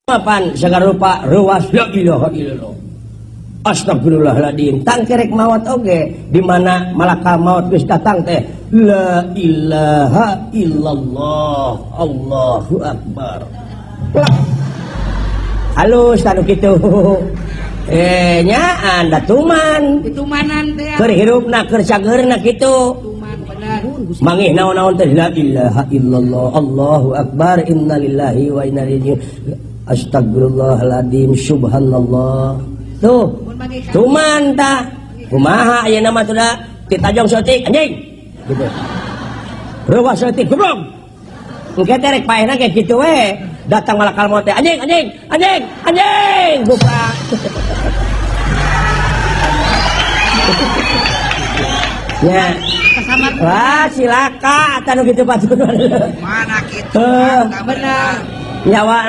Mapan segala rupa ruas la ilaha illallah. Astagfirullahaladzim. Tangkerek maut oge di mana malakal maut geus datang teh la ilaha illallah Allahu akbar. Halus tanu kitu. Nya anda tuman. Ditumanan teh. Keur hirupna keur cageurna kitu. Tuman bener. Mangih naon-naon teh la ilaha illallah Allahu akbar innalillahi wa inna ilaihi raji'un. Astagfirullahaladzim subhanallah. Tuh tuman tah kumaha ayeuna mah tuh ditajong saeutik anjing gitu. Reuwas saeutik goblok. Engke teh rek paehna ge kitu we. Datang malakal maut teh anjing anjing anjing anjing guprak. Ya. Wah silaka atuh nu kitu batur. Mana kitu? Benar. Nyawa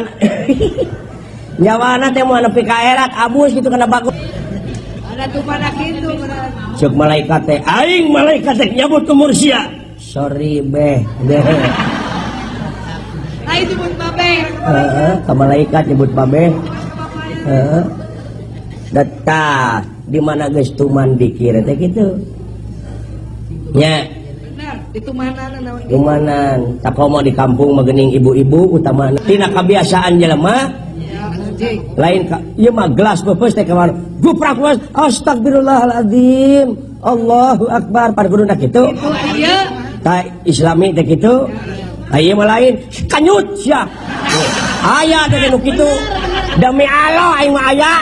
nyawana teh moal nepi ka akhirat abus gitu kana bagus. Ada tuh mana kitu bener. Ceuk malaikat teh aing malaikat teh nyabut umur sia. Sorry beh. Beh. Aing nyebut babeh. Heeh, ka malaikat nyebut babeh. Heeh. Data di mana geus tuman dikir teh kitu. Nya. Ditumanan naon? Tumanan. Takomo di kampung mah geuning ibu-ibu utamana tina kabiasaan jelema lain ka ieu mah gelas peupeus teh kamar guprak gelas astagfirullahaladzim Allahu akbar par guruna kitu. Ieu ta islami teh kitu. Ieu mah lain kanyut sia. Aya teh nu kitu. Demi Allah aing mah aya.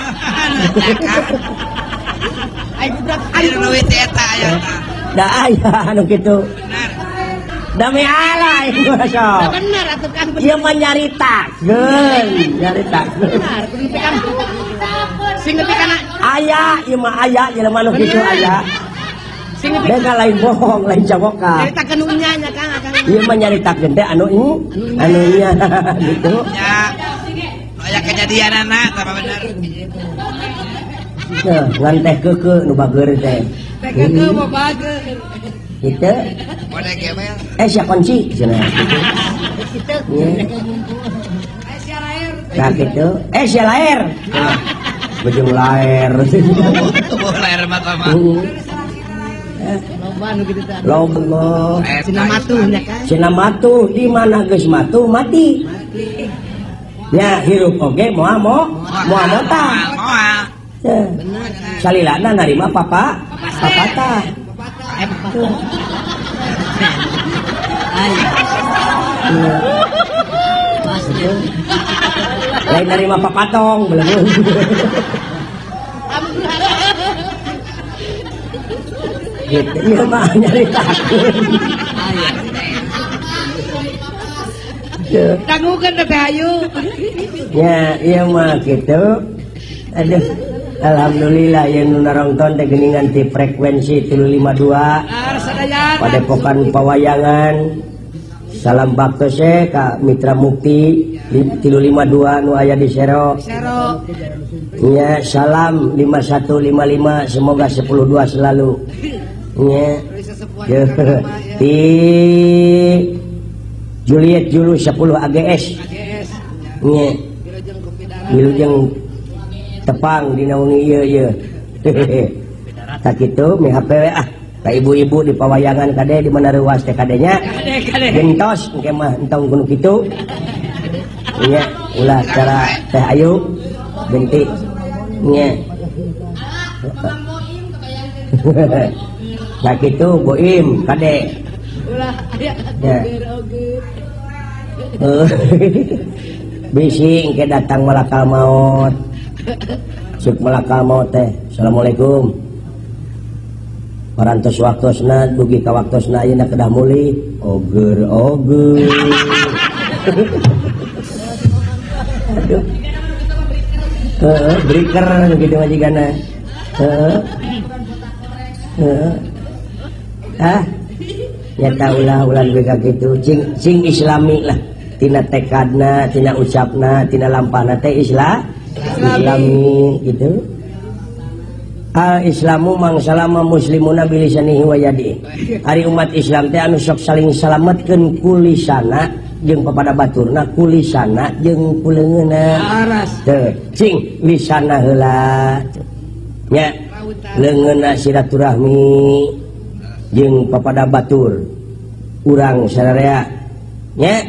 Aing guprak aing leuwih teh eta aya tah. Da aya anu kitu. Demi Allah aing mah sok. Bener atuh Kang. Ieu mah nyaritakeun, nyaritakeun. Bener, kudu nepi ka sing nepi kana aya ieu mah aya jelema nu kitu aya. Sing nepi Bega lain bohong, lain caboka. Nyaritakeun nu nya nya Kang, Akang. Ieu mah nyaritakeun teh anu anu nya gitu. Nya. Aya kejadianana tah bener. Nah, ngan teh keukeuh nu bager teh. Teh keukeuh mah bager. Gitu. Boleh gebel. Sia kunci cenah gitu. Gitu. Sia laer. Nah gitu. Sia laer. Bejung laer. Tubuh laer mah tah mah. Loba nu kitu teh. Loba. Cina matuh nya Kang. Cina matuh di mana geus matuh mati. Ya hirup oge moal moal motah. Moal. Bener. Salilana narima papa papatah. Lain narima papatong belum. Gitu ieu mah nyaritakeun. Dangukeun teh Ayu. Ya, ieu mah kitu. Aduh. Alhamdulillah yen nu narongton teh geuningan ti frekuensi 352. Padepokan Pawayangan. Salam baktos ka Mitra Mukti 352 nu aya di Sero. Nya salam 5155 semoga 102 selalu. Nya. Ti Juliet Julu 10 AGS. Nya. Wilujeng tepang dina wengi ieu ieu. Tak kitu mi HP we ah. Ka ibu-ibu di Pawayangan kade di mana reuas teh kadenya. Gentos engke mah entong kudu kitu. Nya ulah cara teh ayu genti. Nya. Tak kitu boim kade. Ulah aya Ya. oge. Bisi engke datang malakal maut. Cuk malakal maut teh. Assalamualaikum. Parantos waktosna dugi ka waktosna ayeuna kedah mulih. Oger oger. Aduh. Heeh, breaker gitu mah jigana. Heeh. Heeh. Ah. Ya taulah ulah bega kitu. Cing cing islami lah. Tina tekadna, tina ucapna, tina lampahna teh Islami gitu. Al Islamu mang salama muslimuna bilisanihi wa yadihi. Ari umat Islam teh anu sok saling salametkeun ku lisana jeung papada baturna ku lisana jeung ku leungeunna. Teu cing lisana heula nya leungeunna silaturahmi jeung papada batur urang sararea nya.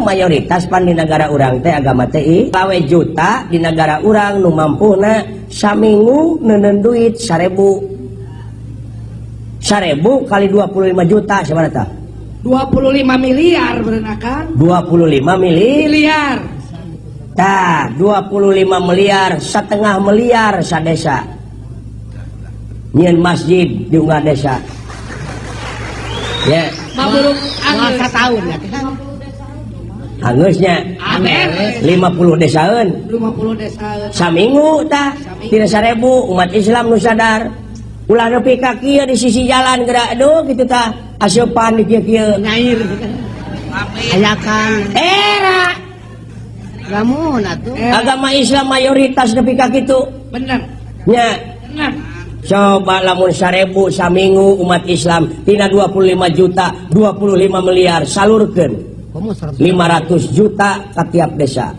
Mayoritas pan di negara urang teh agama teh lawe juta di negara urang nu mampuna saminggu neundeun duit 1000. 1000 kali 25 juta sabaraha tah? 25 miliar beureuh Kang. 25 miliar. Tah, 25 miliar, setengah miliar sadesa. Nyieun masjid di unggal desa. Ya. Maburuk anggeus sataun ya. Anggeusnya 50 desaeun. 50 desaeun. Saminggu tah tina 1000 umat Islam nu sadar. Ulah nepi ka kieu di sisi jalan geura aduh kitu tah aseupan di kieu-kieu. Nyair. Ayakan. Era. Lamun atuh. Agama Islam mayoritas nepi ka kitu. Bener. Nya. Bener. Coba lamun 1000 saminggu umat Islam tina 25 juta 25 miliar salurkeun 500 juta ka tiap desa.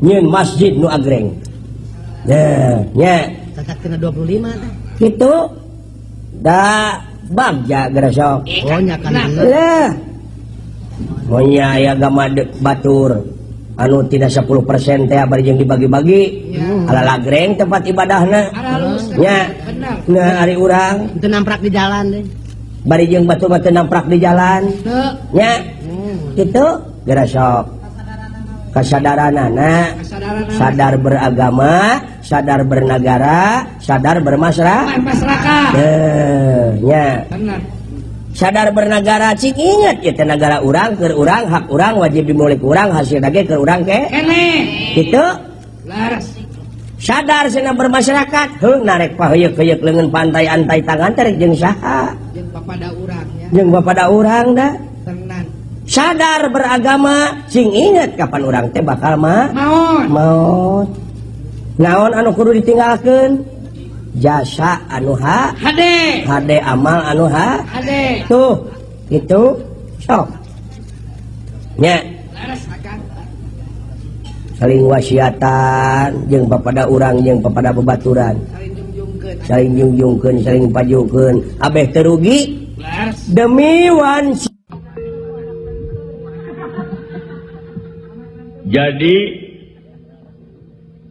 Nyieun masjid nu agreng. Nah, nya. Cacat tina 25 teh. Kitu. Da bagja geura sok. Oh nya kan. Lah. Monya aya agama batur anu tina 10% teh bari jeung dibagi-bagi. Ala lagreng tempat ibadahna. Nya. Nah, ari urang teu namprak di jalan deh. Bari jeung batur mah teu namprak di jalan. Nya. Kitu geura sok. Kasadaranana, sadar beragama, sadar bernegara, sadar bermasyarakat. Masyarakat. Nya. Sadar bernegara cing inget ya teh negara urang keur urang hak urang wajib dimiliki urang hasil dage keur urang ke. Kene. Kitu. Laras. Sadar cenah bermasyarakat, heuh narek paheuyeuh-heuyeuk leungeun pantai antai tangan teh jeung saha? Jeung bapada urang nya. Jeung bapada urang da. Tenan. Sadar beragama, sing inget kapan urang teh bakal maot. Maot. Naon anu kudu ditinggalkeun? Jasa anu ha? Hade. Hade amal anu ha? Hade. Tuh, gitu. Sok. Nya. Saling wasiatan jeung papada urang jeung papada babaturan. Saling jungjungkeun. Saling jungjungkeun, saling pajukeun. Abeh teu rugi. Demi wanci. Jadi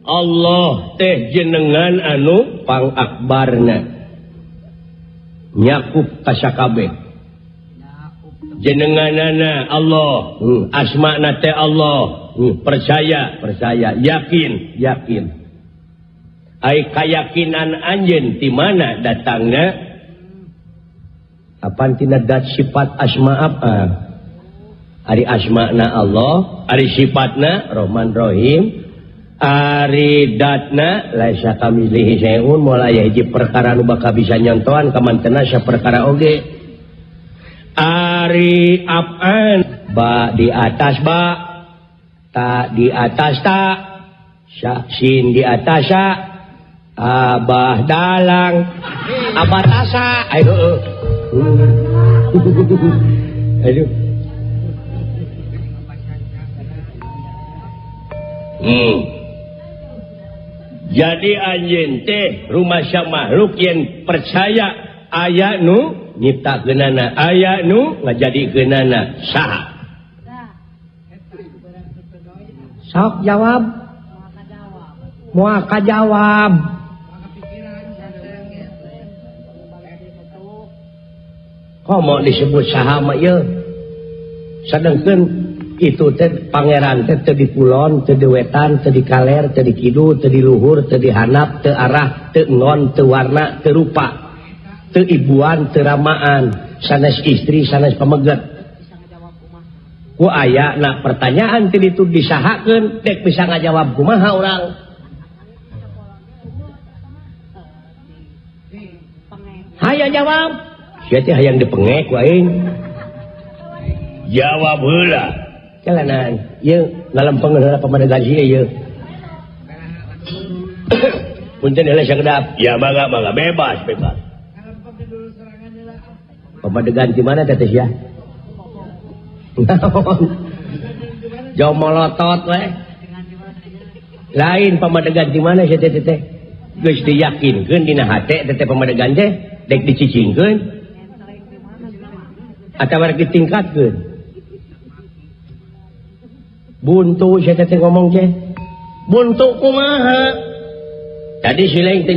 Allah teh jenengan anu pangakbarna nyakup kasakabeh jenenganana Allah, asmana teh Allah, percaya percaya, yakin yakin. Ai kayakinan anjeun ti mana datangna? Apan tina dat sifat asma apa? Ari asmana Allah, ari sifatna Rahman Rahim, ari datna laisa kamitslihi syai'un, moal aya hiji perkara nu bakal bisa nyontohan kamantena saperkara oge. Ari af'an ba di atas ba, ta di atas ta, sa sin di atas sa, abah dalang, abah tasa. Ayo aduh. Jadi anjeun teh rumasa makhluk yang percaya aya nu nyiptakeunana, aya nu ngajadikeunana saha? Sok jawab. Moal kajawab. Komo disebut saha mah ieu? Sadengkeun itu teh pangeran teh teu di kulon, teu di wetan, teu di kaler, teu di kidul, teu di luhur, teu di handap, teu arah, teu ngon, teu warna, teu rupa, teu ibuan, teu ramaan, sanes istri, sanes pameget. Ku aya na pertanyaan teu ditu disahakeun, dek bisa ngajawab kumaha urang. Hayang jawab. Sia teh hayang dipengek ku aing. Jawab heula. Jalanan, ieu ngalempeng heula pamadegan sia ieu. Punten heula sakedap. Ya mangga mangga bebas bebas. Pamadegan di mana teh sia? Naon? Jauh molotot we. Lain pamadegan di mana sia teh teh? Geus diyakinkeun dina hate teh pamadegan teh dek dicicingkeun atawa rek ditingkatkeun. Buntu sia teh ngomong teh. Buntu kumaha? Tadi si lain teh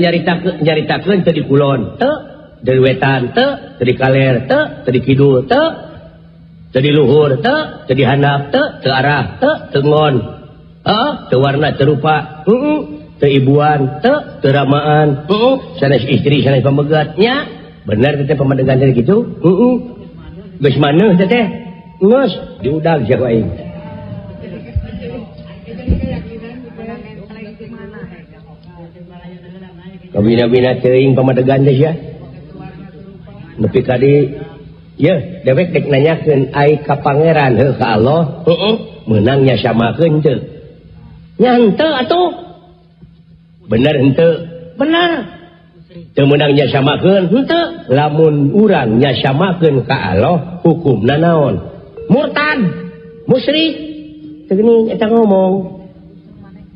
nyaritakeun teh di kulon teu, dari wetan teu, dari kaler teu, dari kidul teu, dari luhur teu, dari handap teu, teu arah teu, teu ngon. Teu warna teu rupa, teu ibuan teu, teu ramaan, sanes istri sanes pamegat nya. Bener teh pamadegan teh kitu? Heeh. Geus maneuh teh teh. Geus diudag sia ku aing. Kabina-bina teuing pamadegan teh sia. Nepi ka di yeuh dewek dek nanyakeun ai ka pangeran heuh ka Allah, heeh, meunang nya samakeun teu? Nya henteu atuh. Bener henteu? Bener. Teu meunang nya samakeun henteu. Lamun urang nya samakeun ka Allah hukumna naon? Murtad, musyrik. Teu geuning eta ngomong.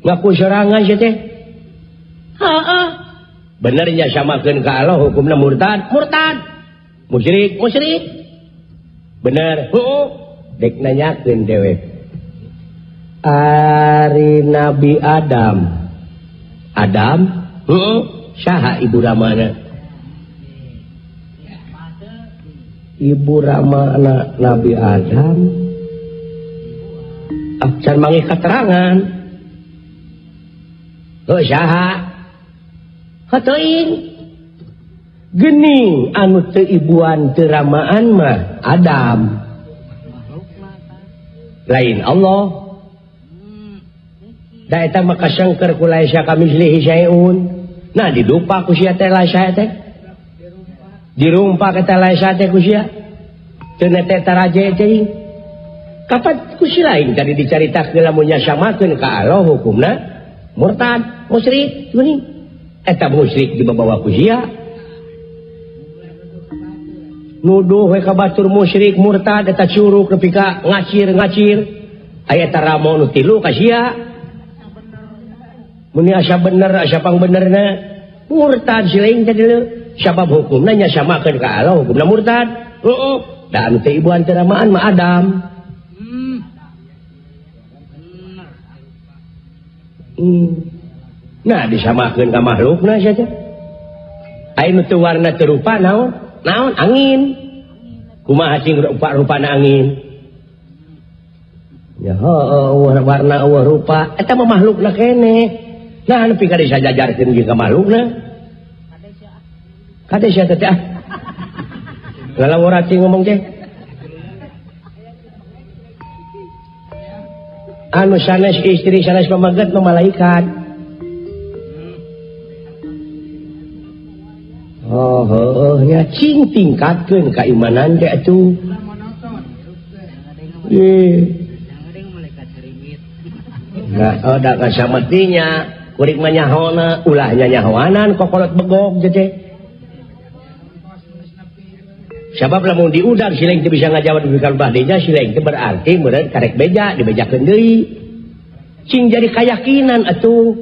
Ngaku sorangan sia teh. Heeh. Bener nya samakeun ka Allah hukumna murtad, murtad. Musyrik, musyrik. Bener, heeh. Dek nanyakeun dewek. Ari Nabi Adam. Adam, heeh, saha ibu ramana? Ibu ramana Nabi Adam. Ah, can manggih katerangan. Heuh saha? Heuh gening anu teu ibuan teu ramaan mah Adam. Lain Allah. Da eta mah kasangker ku laisa kamislihi syai'un. Nah didupa ku sia teh laisa teh. Dirumpak eta laisa teh ku sia. Teu teh taraje teuing. Kapan ku si lain tadi dicaritakeun lamun nya samakeun ka Allah hukumna murtad, musyrik geuning. Eta musyrik dibawa ku sia. Nuduh we ka batur musyrik murtad eta curug nepi ka ngacir-ngacir. Aya eta ramo nu tilu ka sia. Mun asa bener asa pangbenerna murtad si lain teh deuleu. Sabab hukumna nya samakeun ka Allah hukumna murtad. Heeh. Da anu teh ibuan teh ramaan mah Adam. Nah disamakeun ka makhlukna sia teh. Aya nu teu warna teu rupa naon? Naon angin. Kumaha cing rupa-rupana angin? Ya heueuh warna eueuh rupa eta mah makhlukna keneh. Nah nepi ka disajajarkeun jeung ka makhlukna. Kade sia teh ah. Lalawara cing ngomong teh. Anu sanes istri sanes pameget mah malaikat. Oh heueuh nya cing tingkatkeun kaimanan teh atuh. Nah, oh da kasametinya kurik mah nyahona ulah nyanyahoanan kokolot begog teh. Sabab lamun diudag si lain teu bisa ngajawab di kalbah dinya si lain teh berarti meureun karek beja dibejakeun deui. Cing jadi kayakinan atuh.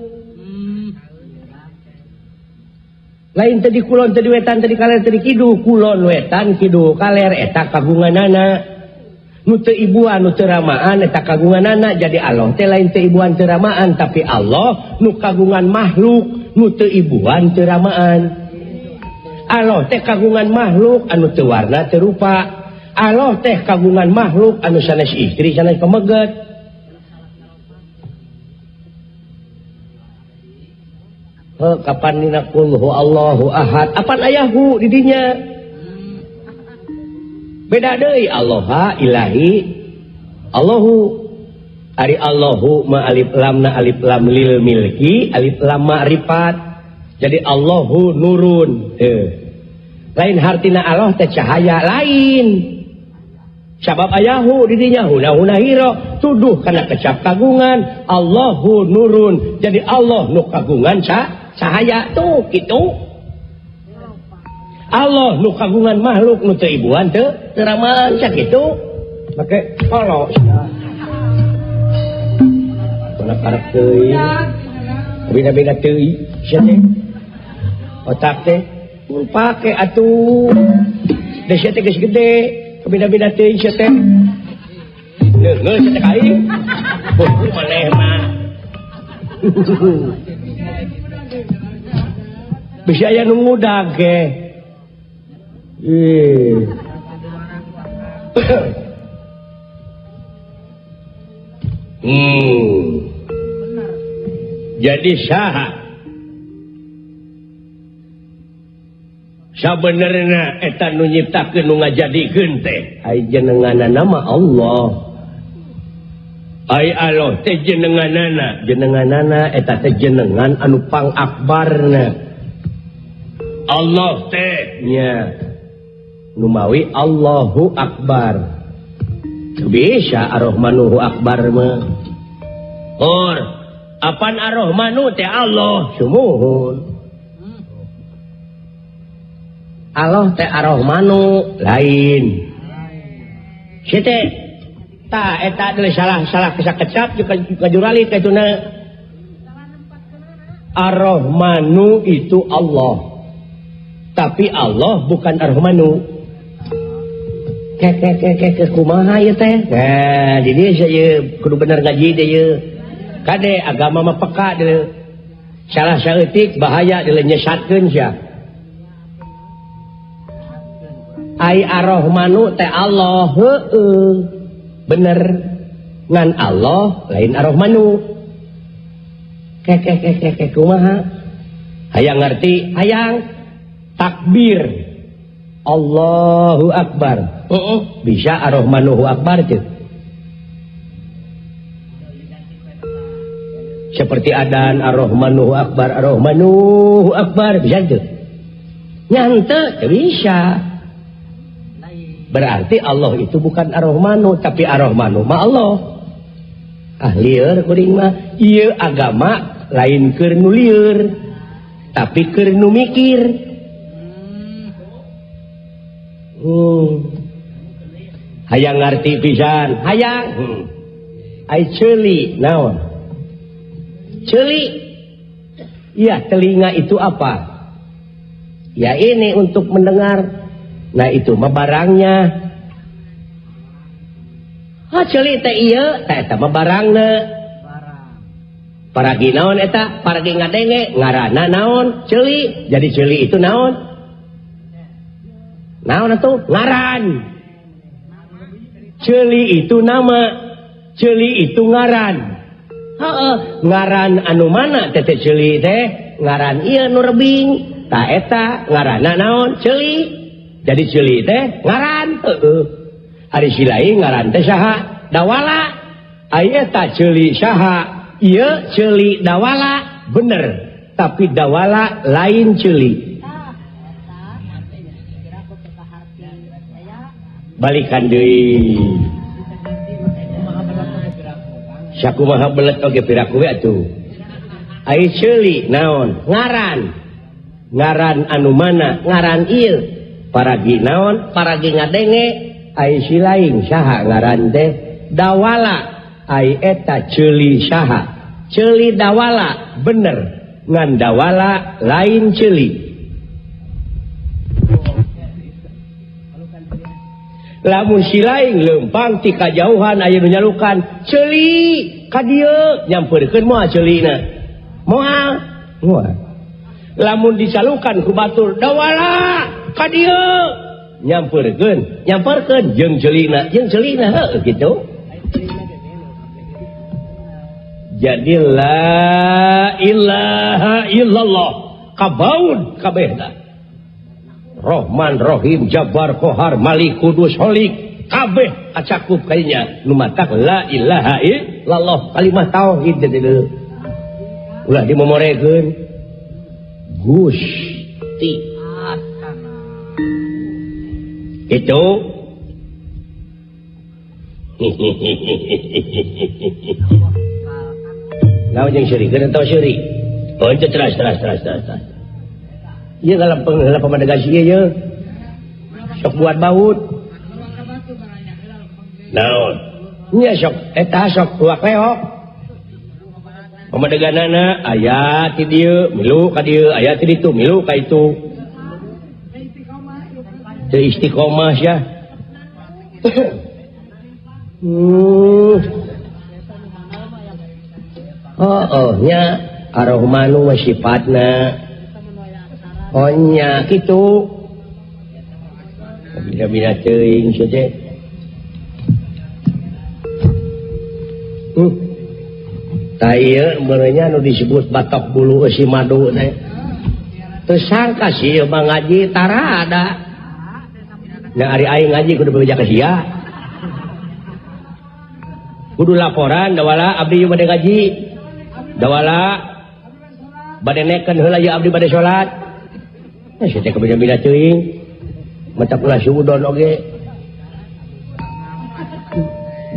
Lain tadi kulon tadi wetan tadi kaler tadi kidul kulon wetan kidul kaler eta kagunganana. Nu teu ibuan nu teu ramaan eta kagunganana. Jadi Allah teh lain teu ibuan teu ramaan tapi Allah nu kagungan makhluk nu teu ibuan teu ramaan. Allah teh kagungan makhluk anu teu warna teu rupa. Allah teh kagungan makhluk anu sanes istri sanes pameget. Kapan dina qul huwallahu ahad apan ayahu di dinya. Beda deui Allah ilahi Allahu. Ari Allahu ma alif lam na alif lam lil milki alif lam ma'rifat. Jadi Allahu nurun. Lain hartina Allah teh cahaya lain. Sabab ayahu di dinya huna-huna hiro tuduh kana kecap kagungan Allahu nurun. Jadi Allah nu kagungan cahaya tuh gitu. Allah nu kagungan makhluk nu teu ibuan teu teu ramaan sakitu. Make kolok sia. Mana karep teuing. Beda-beda teuing sia teh. Otak teh mun pake atuh. Da sia teh geus gede, beda-beda teuing sia teh. Leungeun sia teh ka aing. Bodoh maneh mah. Bisa aya nu ngudag ge. Jadi saha sabenerna eta nu nyiptakeun nu ngajadikeun teh ai jenenganana mah Allah. Ai Allah teh jenenganana, jenenganana eta teh jenengan anu pangakbarna. Allah teh nya numawi Allahu Akbar. Bisa Ar-Rahmanuhu Akbar mah. Or apan Ar-Rahmanu teh Allah sumuhun. Allah teh Ar-Rahmanu lain. Si teh ta eta adalah salah-salah kesakecap juga kajurali ka tuna. Ar-Rahmanu itu Allah. Tapi Allah bukan Ar-Rahmanu. Ke kumaha ieu teh? Nah, di dieu saya kudu bener ngaji teh ieu. Kade agama mah peka deui. Salah saeutik bahaya deui nyesatkeun sia. Ai Ar-Rahmanu teh Allah heueuh. Bener. Ngan Allah lain Ar-Rahmanu. Ke kumaha? Hayang ngerti, hayang takbir. Allahu Akbar. Bisa Ar-Rahmanuhu Akbar tuh. Seperti adan Ar-Rahmanuhu Akbar, Ar-Rahmanuhu Akbar, bisa tuh. Nyante bisa. Berarti Allah itu bukan Ar-Rahmanu, tapi Ar-Rahmanu mah Allah. Ah lieur kuring mah, ieu agama lain keur nu lieur, tapi keur nu mikir. Hayang ngarti pisan, hayang. Ai ceuli naon? Ceuli. Iya, telinga itu apa? Ya ini untuk mendengar. Nah itu mah barangnya. Ah ceuli teh ieu, teh eta mah barangna. Paragi naon eta? Paragi ngadenge, ngaranna naon? Ceuli. Jadi ceuli itu naon? Naon atuh? Ngaran. Ceuli itu nama, ceuli itu ngaran. Heeh, ngaran anu mana teh ceuli teh? Ngaran ieu nu rebing. Ta eta ngaranna naon? Ceuli. Jadi ceuli teh ngaran. Heeh. Ari si lain ngaran teh saha? Dawala. Ai eta ceuli saha? Ieu ceuli dawala, bener. Tapi dawala lain ceuli. Balikan deui. Sakumaha belet oge piraku we atuh. Ai ceuli naon? Ngaran. Ngaran anu mana? Ngaran ieu. Paragi naon? Paragi ngadenge. Ai si lain saha ngaran teh? Dawala. Ai eta ceuli saha? Ceuli dawala, bener. Ngan dawala lain ceuli. Lamun si lain leumpang ti kajauhan aya nu nyalukan ceuli ka dieu nyampeurkeun moal ceulina moal moal. Lamun dicalukan ku batur dawala ka dieu nyampeurkeun nyampeurkeun jeung ceulina heuh kitu. Jadi la ilaha illallah kabaun kabehna. Rohman, Rohim, Jabbar, Kohar, Malik, Kudus, Holik, kabeh acakup kayaknya. Nu matak la ilaha illallah kalimah tauhid jadi ulah dimomorekeun. Gusti. Itu naon jeung syirikeun atau syirik? Oh, itu terus. Ieu kalau pamadegan ieu ye. Sok buat baut. Nah, Nya sok eta sok luak leok. Pamadeganana aya ti dieu milu ka dieu, aya ti ditu milu ka itu. Teu istiqomah sia. Oh, oh nya Ar-Rahmanu mah sifatna. Oh nya kitu. Bina-bina teuing sia teh. Tah ieu meureunnya nu disebut batok bulu eusi madu teh. Teu sangka sih ieu mah ngaji tarada. Nah ari aing ngaji kudu bebeja ka sia. Kudu laporan dawala abdi ieu bade ngaji. Dawala bade nekeun heula ieu abdi bade salat. Tah sia teh kabina-bina teuing. Mata pula suudon oge.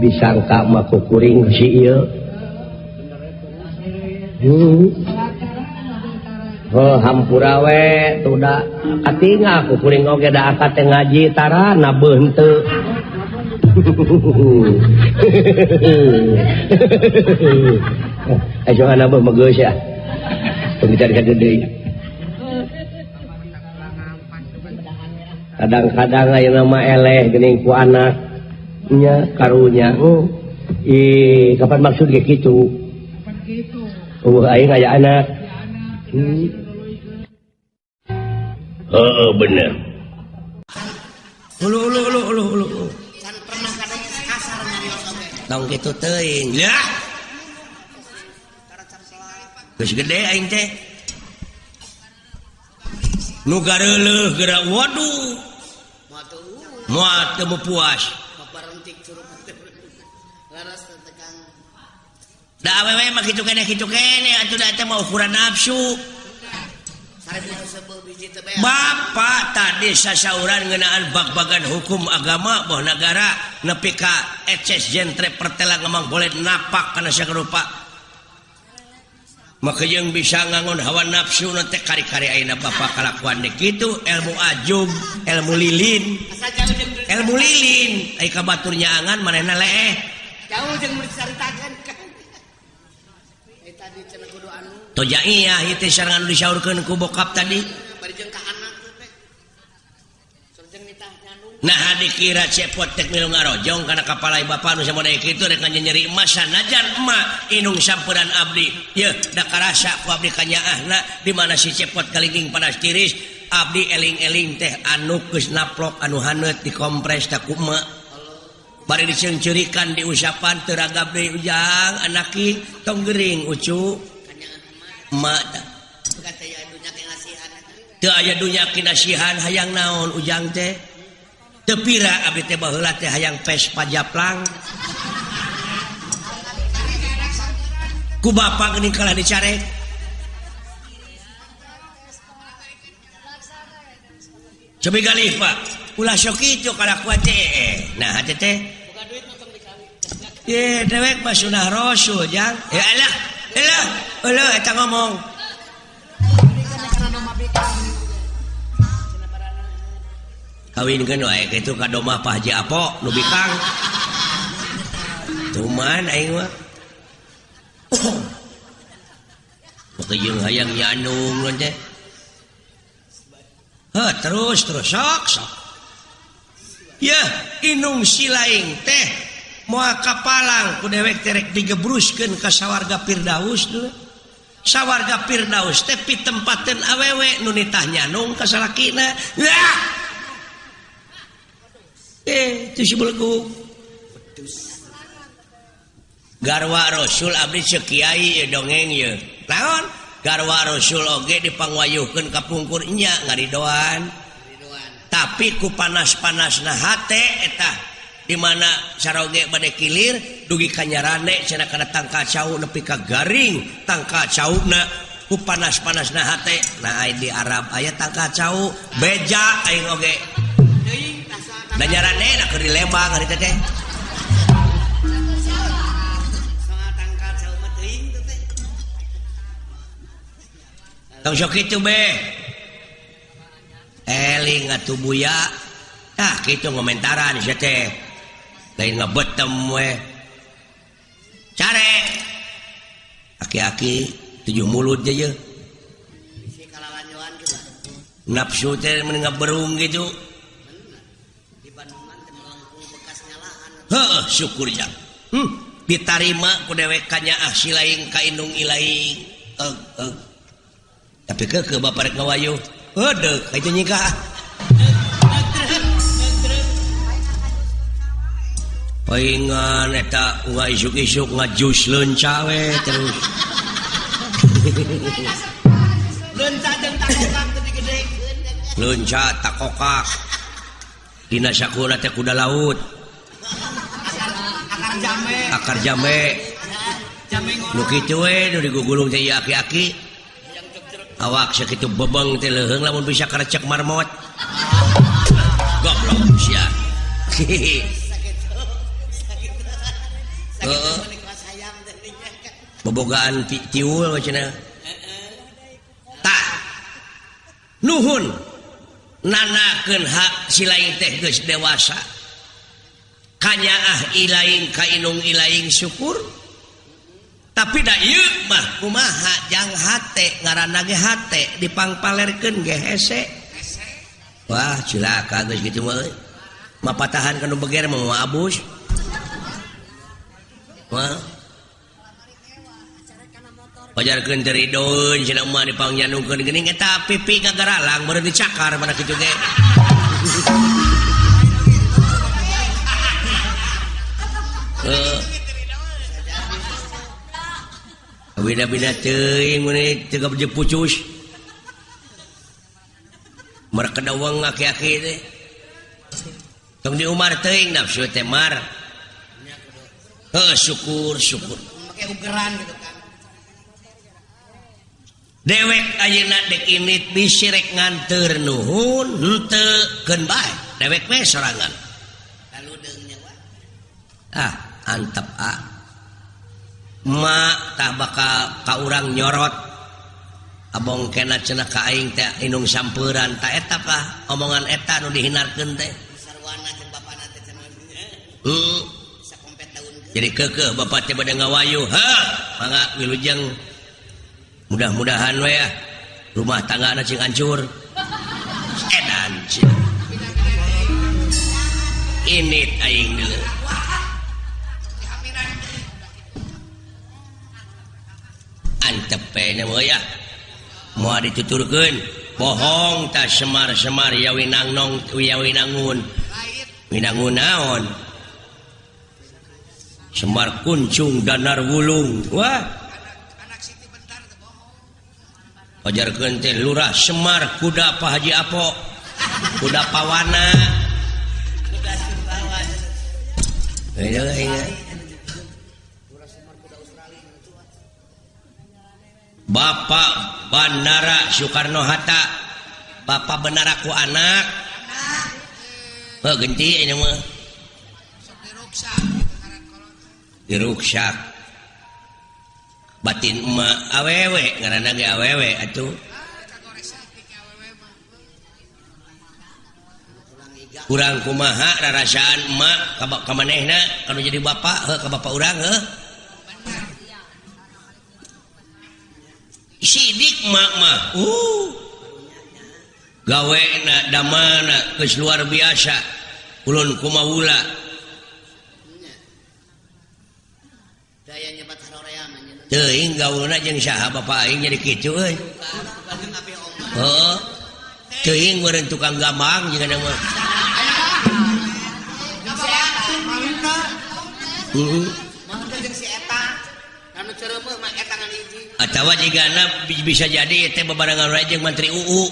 Disangka mah kukuring si ieu. Oh, hampura we tuh da katingal kukuring oge da akad teh ngaji tara nabeuh henteu. Ayo nabeuh mah geus ya. Tong dicari deui. Kadang-kadang ayeuna mah eleh geuning ku anak nya karunya. Ih, kapan maksud ge kitu? Eueuh aing aya anak. Heeh bener. Ulu ulu ulu ulu ulu. Can pernah kadang kasar nyarios oge. Tong kitu teuing. Lah. Geus gede aing teh. Nu gareuleuh geura waduh. Moal teu puas. Da awewe mah kitu keneh atuh da eta mah ukuran nafsu. Bapak tadi sasauran ngeunaan bag-bagan hukum agama boh nagara nepi ka eces jentre pertela ngemang boleh napak kana sarupa. Maka jeung bisa ngangon hawa nafsu nu teh kari-kari ayeuna bapak kalakuan deui kitu ilmu ajub, ilmu lilin. Ilmu lilin ai ka batur nyaangan manehna leeh. Jauh jeung mun dicaritakeun kan. Eta di cenah kudu anu. Tojaiyah ieu teh sareng anu disaurkeun ku bokap tadi. Bari jeung ka anak teh. Sareng nitah nyandung. Nah dikira cepot tek milu ngarojong kana kapalai bapa nu samoda kitu rek nyeri emas sanajan emak inung samperan abdi. Yeuh da karasa ku abdi kanyaahna di mana si cepot kalingking panas tiris abdi eling-eling teh anu geus naplok anu haneut dikompres ta ku emak. Bari diceungceurikan diusapan teu ragab deui ujang anaki tong gering ucu. Emak tah. Teu aya dunya kinasihan hayang naon ujang teh. Teu pira abdi teh baheula teh hayang Vespa japlang. Ku bapa geuning kalah dicarek. Cobi galih Pak. Ulah sok kitu kalakuan teh. Nah hate teh. Ye dewek mah sunah rasul jang. Ya alah, alah, alah eta ngomong. Kawinkeun wae kitu ka domah Pak Haji Apo nu bikang. Cuman aing mah. Pokoke jeung hayang nyanung teh. Heuh terus terus sok sok. Yeuh inung silaing teh moal kapalang ku dewek teh rek digebruskeun ka sawarga Firdaus dulu. Sawarga Firdaus teh pitempateun awewe nu nitah nyanung ka salakina. Yah! Itu si belegug. Garwa Rasul abdi ceuk kiai ieu dongeng ieu. Naon? Garwa Rasul oge dipangwayuhkeun ka pungkur nya ngaridoan. Tapi ku panas-panasna hate eta di mana saroge bade kilir dugi ka nyarane cenah kana tangkal cau nepi ka garing tangkal cauna ku panas-panasna hate. Nah di Arab aya tangkal cau beja aing oge. Da nyarane na keur di Lembang hari teh. Tong sok kitu be. Eling atuh buya. Tah kitu ngomentaran sia teh. Lain ngebetem we. Care. Aki-aki 7 mulut je. Nafsu teh mending ngaberung gitu. Heeh, syukur jang. Ditarima ku dewek kanyaah si laing ka indung ilaing. Tapi keukeuh bapak rek ngawayuh. Heudeuk ka itu nyikah. Paingan eta uga isuk-isuk ngajus leunca we terus. Leunca jeung takokak teu digedekeun. Leunca takokak. Dina sakuna teh kuda laut. Akar jambe. Akar jambe. Jambe ngono. Nu kitu we nu digugulung teh ieu aki-aki. Awak sakitu bebeng teh leuheung lamun bisa karecek marmot. Goblok sia. Bobogaan tiul cenah. Tah. Nuhun nanakeun hak si laing teh geus dewasa. Kanyaah ilaing ka indung ilaing syukur. Tapi da ieu mah kumaha jang hate ngaranna ge hate dipangpalerkeun ge hese. Wah, cilaka geus kitu mah euy. Mapatahan ka nu beger mah moal abus. Wah. Pajarkeun teh ridoeun cenah mah dipangnyanungkeun geuning eta pipi gagaralang beureun dicakar mana kitu ge. Heeh. Beda-beda teuing mun teu gabeje pucus. Merkedawang aki-aki teh. Tong di Umar teuing nafsu teh mar. Heuh, syukur syukur. Make ugeran gitu kan. Dewek ayeuna dek init bisi rek nganteur nuhun henteu keun bae. Dewek we sorangan. Lalu deungnya wa. Ah, antep ah. Mak tah bakal ka urang nyorot. Abong kena cenah ka aing teh indung sampeuraan ta eta lah omongan eta nu dihinarkeun teh. Sarwana jeung bapana teh cenah. Heeh. Sakompet daunkeun. Jadi keukeuh bapak teh bade ngawayuh. Heuh, mangga wilujeng. Mudah-mudahan we ya rumah tangga cing hancur. Edan sia. Init aing deuleu. Antep we nya mah ya. Moal dituturkeun, bohong tah semar-semar ya winangnong ya winangun. Winangun naon? Semar kuncung danar wulung. Wah. Pajarkeun teh lurah Semar kuda Pak Haji Apo. Kuda pawana. Kuda Sumbawa. Bapak Bandara Soekarno Hatta. Bapak benar aku anak. Heuh genti ini mah. Diruksak. Batin emak awewe ngaranna ge awewe atuh. Kurang kumaha rarasaan emak ka manehna kanu jadi bapak heuh ka bapak urang heuh. Sidik emak mah gawena damana geus luar biasa ulun kumawula. Teuing gaulna jeung saha bapak aing jadi kitu euy. Heuh. Teuing meureun tukang gambang jeung mah. Heeh. Atawa jigana bisa jadi teh bebarengan wae jeung Mantri UU.